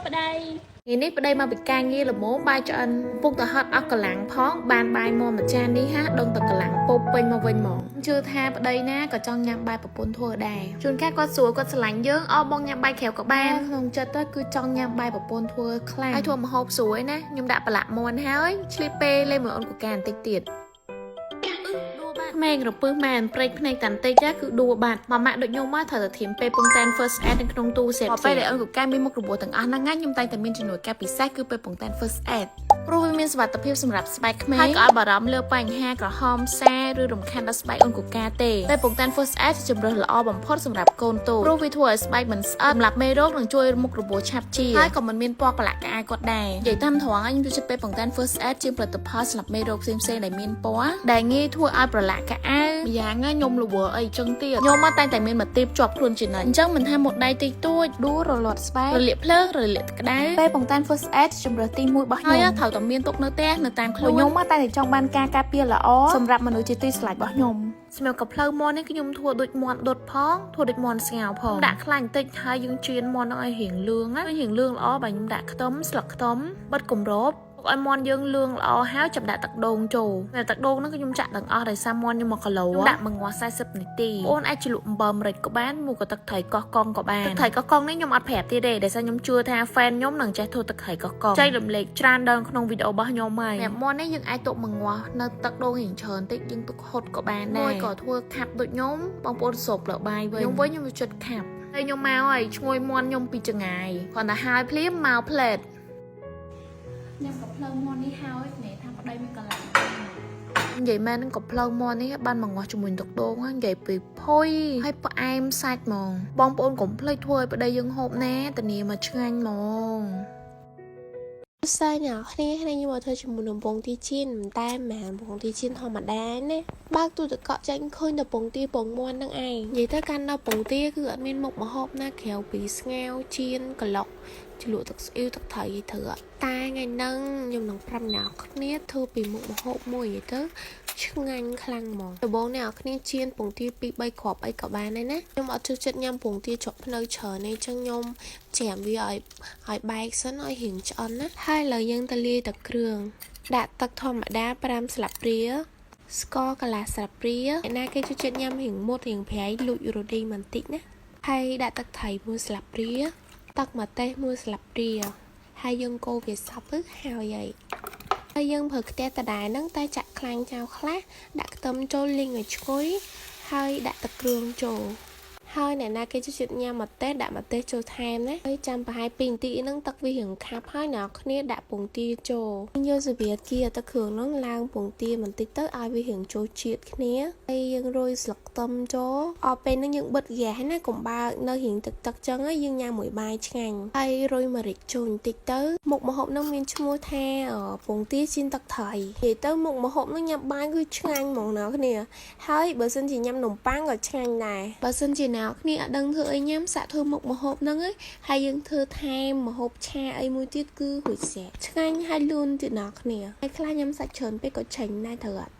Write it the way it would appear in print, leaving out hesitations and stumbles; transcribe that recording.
ប្តី ថ្ងៃនេះប្តីមកពីការងារល្មមបាយឆ្អិនកំពុងតែហត់អស់កម្លាំងផងបានបាយមាន់មួយចាននេះហាដឹងតែកម្លាំងពោពេញមកវិញហ្មងជឿថាប្តីណាក៏ចង់ញ៉ាំបាយប្រពន្ធធ្វើដែរជួនកាលគាត់ស្រួលគាត់ស្រឡាញ់យើងអបងញ៉ាំបាយក្រៅក៏បានក្នុងចិត្តទៅគឺចង់ញ៉ាំបាយប្រពន្ធធ្វើខ្លាំងហើយធ្វើម្ហូបស្រួលណាខ្ញុំដាក់ប្រឡាក់មាន់ហើយឆ្លៀតពេលលេងមួយអូនកូកាបន្តិចទៀត ក្មេងរពឹសម៉ែនព្រេកភ្នែកតាន់តិចណាគឺដួបាត់ម៉ាម៉ាក់ដូចខ្ញុំមកត្រូវតែធៀមពេលពងតែន first aid នៅក្នុងទូសេតពេលដែលអូនកូកែមានមុខរបួសទាំងអស់ហ្នឹងណាខ្ញុំតែងតែមានជំនួយការពិសេសគឺពេលពងតែន first aid ព្រោះវាមានសុវត្ថិភាពសម្រាប់ស្បែកក្មេងហើយក៏អត់បារម្ភលើបញ្ហាក្រហមសាឬរំខានដល់ស្បែកអូនកូកាទេតែពងតែន first aid ជាជម្រើសល្អបំផុតសម្រាប់កូនតូចព្រោះវាធ្វើឲ្យស្បែកមិនស្អិតសម្រាប់មេរោគនិងជួយមុខរបួសឆាប់ជាហើយក៏មិនមានពណ៌ប្រឡាក់ក្អែគាត់ដែរនិយាយតាមត្រង់ខ្ញុំចូលចិត្តពេលពងតែន first aid ជាងផលិតផលសម្រាប់មេរោគផ្សេងៗដែលមានពណ៌ដែលងាយធ្វើឲ្យប្រឡាក់ក្អៅម្យ៉ាងណាខ្ញុំរវល់អីចឹងទៀតខ្ញុំមកតែងតែមានមកទៀបជាប់ខ្លួនជានិច្ចអញ្ចឹងមិនថាមុតដៃតិចតួចដួលរលាត់ស្បែករលាកភ្លើងរលាកក្តៅពេលពងតែន first aid ជម្រើសទី1របស់ខ្ញុំហើយត្រូវតែមានទុកនៅផ្ទះនៅតាមខ្លួនខ្ញុំមកតែងតែចង់បានការការពារល្អសម្រាប់មនុស្សជាទីស្រឡាញ់របស់ខ្ញុំសម្រាប់កាផ្លូវមាន់នេះខ្ញុំធ្វើដូចមាន់ដុតផងធ្វើដូចមាន់ស្ងោរផងដាក់ខ្លាញ់បន្តិចហើយយើងចៀនមាន់ហ្នឹងឲ្យរៀងលឿងណារៀងលឿងល្អបើខ្ញុំដាក់ខ្ទឹមស្លឹកខ្ទឹមបិទគម្របឲ្យមាន់យើងលឿងល្អហើយចាំដាក់ទឹកដូងចូលតែទឹកដូងហ្នឹងខ្ញុំចាក់ទាំងអស់ដោយសារមាន់ខ្ញុំ1គីឡូដាក់មួយងាស់40នាទីបងអូនអាចជ្រលក់អំបិលម្រេចក៏បានមួយក៏ទឹកត្រីកោះកុងក៏បានទឹកត្រីកោះកុងនេះខ្ញុំអត់ប្រាប់ទៀតទេដោយសារខ្ញុំជឿថា fan ខ្ញុំនឹងចេះធ្វើទឹកត្រីកោះកុងចែករំលែកច្រើនដងក្នុងវីដេអូរបស់ខ្ញុំហើយសម្រាប់មាន់នេះយើងអាចទុកមួយងាស់នៅទឹកដូងរៀងច្រើនតិចយើងទុកហុតក៏បានដែរមួយក៏ធ្វើខាប់ដូចខ្ញុំបងប្អូនស្រូបលើបាយវិញខ្ញុំវិញខ្ញុំចិត្តខាប់ហើយខ្ញុំមកហើយឈ្ងុយមាន់ខ្ញុំពីចងាយគ្រាន់តែហើយភ្លាមមកផ្លែត ញ៉ាំកាផ្លូវមាន់នេះហើយនិយាយថាប្តីមានកន្លែងនិយាយមែននឹងកាផ្លូវមាន់នេះបានមកងាស់ជាមួយទឹកដូងហ្នឹងនិយាយពីភុយហើយផ្អែមសាច់ហ្មងបងប្អូនកុំភ្លេចធ្វើឲ្យប្តីយើងហូបណាធានាមកឆ្ងាញ់ហ្មង សើអ្នកគ្នាគ្នាខ្ញុំមកធ្វើជាមួយនឹងពងទាចៀនមិនតែមិនមែនពងទាចៀនធម្មតាណាបើកទូទឹកកកចេញឃើញតែពងទាពងមាន់ហ្នឹងឯងនិយាយទៅកាន់ដល់ពងទាគឺអត់មានមុខម្ហូបណាក្រៅពីស្ងោរចៀនក្លុកជ្រលក់ទឹកស្អ៊ីវទឹកត្រីឯត្រូវតែថ្ងៃហ្នឹងខ្ញុំនឹងប្រាប់អ្នកគ្នាធ្វើពីមុខម្ហូបមួយនិយាយទៅឆ្ងាញ់ខ្លាំងហ្មងដំបូងអ្នកគ្នាចៀនពងទា2 3គ្រាប់អីក៏បានដែរណាខ្ញុំអត់ចូលចិត្តញ៉ាំពងទាច្រកភ្នៅច្រើនទេអញ្ចឹងខ្ញុំច្រាមវាឲ្យបែកសិនឲ្យរៀងឆ្អិនណាហើយឥឡូវយើងទៅលាយទឹកគ្រឿងដាក់ទឹកធម្មតា5ស្លាបព្រាស្ករកន្លះស្លាបព្រាអ្នកណាគេចូលចិត្តញ៉ាំរៀងមុតរៀងប្រៃលូចរដូងបន្តិចណាហើយដាក់ទឹកត្រីមួយស្លាបព្រាទឹកម្ទេសមួយស្លាបព្រាហើយយើងកូរវាសព្វទៅហើយហើយហើយយើងប្រើខ្ទះដដែលហ្នឹងតែចាក់ខ្លាញ់ចោលខ្លះដាក់ខ្ទឹមចូលលីងឲ្យឈ្ងុយហើយដាក់ទឹកគ្រឿងចូលហើយអ្នកណាគេចូលចិត្តញ៉ាំម្ទេសដាក់ម្ទេសចូលថែមណាហើយចាំប្រហែល2នាទីហ្នឹងទឹកវារៀងខាប់ហើយអ្នកគ្នាដាក់ពងទាចូលយកសៀតគៀទឹកគ្រឿងហ្នឹងឡើងពងទាបន្តិចទៅឲ្យវារៀងចូលជាតិគ្នាហើយយើងរោយស្លឹកខ្ទឹមចូលអស់ពេលហ្នឹងយើងបិទហ្គាសណាកុំបើកនៅរៀងទឹកទឹកចឹងយើងញ៉ាំមួយបាយឆ្ងាញ់ហើយរោយម្រេចចូលបន្តិចទៅមុខម្ហូបហ្នឹងមានឈ្មោះថាពងទាចៀនទឹកត្រីនិយាយទៅមុខម្ហូបហ្នឹងញ៉ាំបាយគឺឆ្ងាញ់ហ្មងអ្នកគ្នាហើយបើសិនជាញ៉ាំនំប៉័ងក៏ឆ្ងាញ់ដែរបើសិនជាអ្នកគ្នាអត់ដឹងធ្វើអីញ៉ាំសាក់ធ្វើមុខម្ហូបហ្នឹងហើយយើងធ្វើថែមម្ហូបឆាអីមួយទៀតគឺរួចស្រេចឆ្ងាញ់ហើយលឿនទៀតអ្នកគ្នាហើយខ្លះញ៉ាំសាច់ច្រើនពេកក៏ឆេញដែរត្រូវអត់។